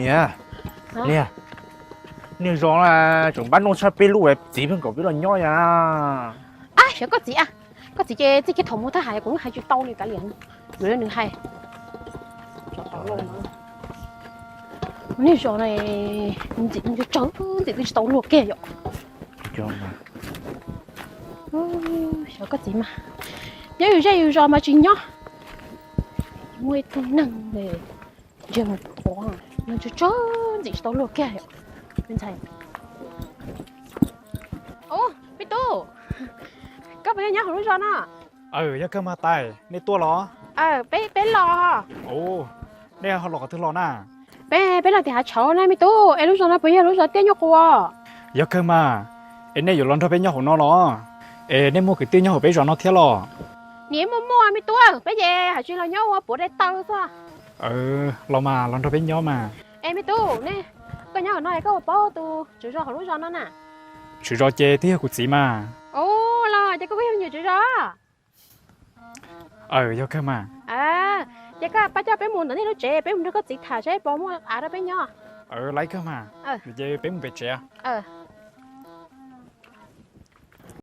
Niam, niam, niag zos tseem npab noj tshaj peb lub, txiv pheej kom peb los nyob ya. Ab, xyov koj txiv a, koj txiv ces txij kiag thaum mus thab ham kuv yeej hais tsis tau nws kav liam, yuav nws hais. Niag zos no ntxim tsawv, ntxim twb tsis tau luag kiag yom. Xyov koj txiv mas, nyob yus zej yus zos mas tsis nyob. Muaj ib tug neeg ntsia mus thuav, nws tsawg tsawg ntxim tsis tau luag kiag yom. Me ntxhais, ub, me tub, koj puas yog nyob hauv lub zos no? Aw, yog kawg mas tais, nej tuaj los? Aw, peb, peb los. Ub, nej ho los qhov twg los na? Peb, peb los tim hav tshauv na me tub, es lub zos no puas yog lub zos Tiaj Nyuj Qus? Yog kawg mas, es nej yuav los nrog peb nyob hauv no los? Es nej muaj kwv tij nyob hauv peb zos no thiab los? Nim muaj muaj me tub, peb ces hais tsis los nyob ua puav dai taw xwb. Los mas, los nrog peb nyob mas. Es me tub, nej, koj nyob hauv no es koj puas paub tus tswv zos hauv lub zos no na? Tswv zos ces twb yog kuv txiv mas. Ub, los ces koj kuj yog me nyuam tswv zos. Aw, yog kawg mas. Ces koj pab coj peb mus ntawm nej lub tsev, peb mus nrog koj txiv tham seb puas muaj av rau peb nyob. Aw, laib kawg mas. Ces peb mus pem tsev.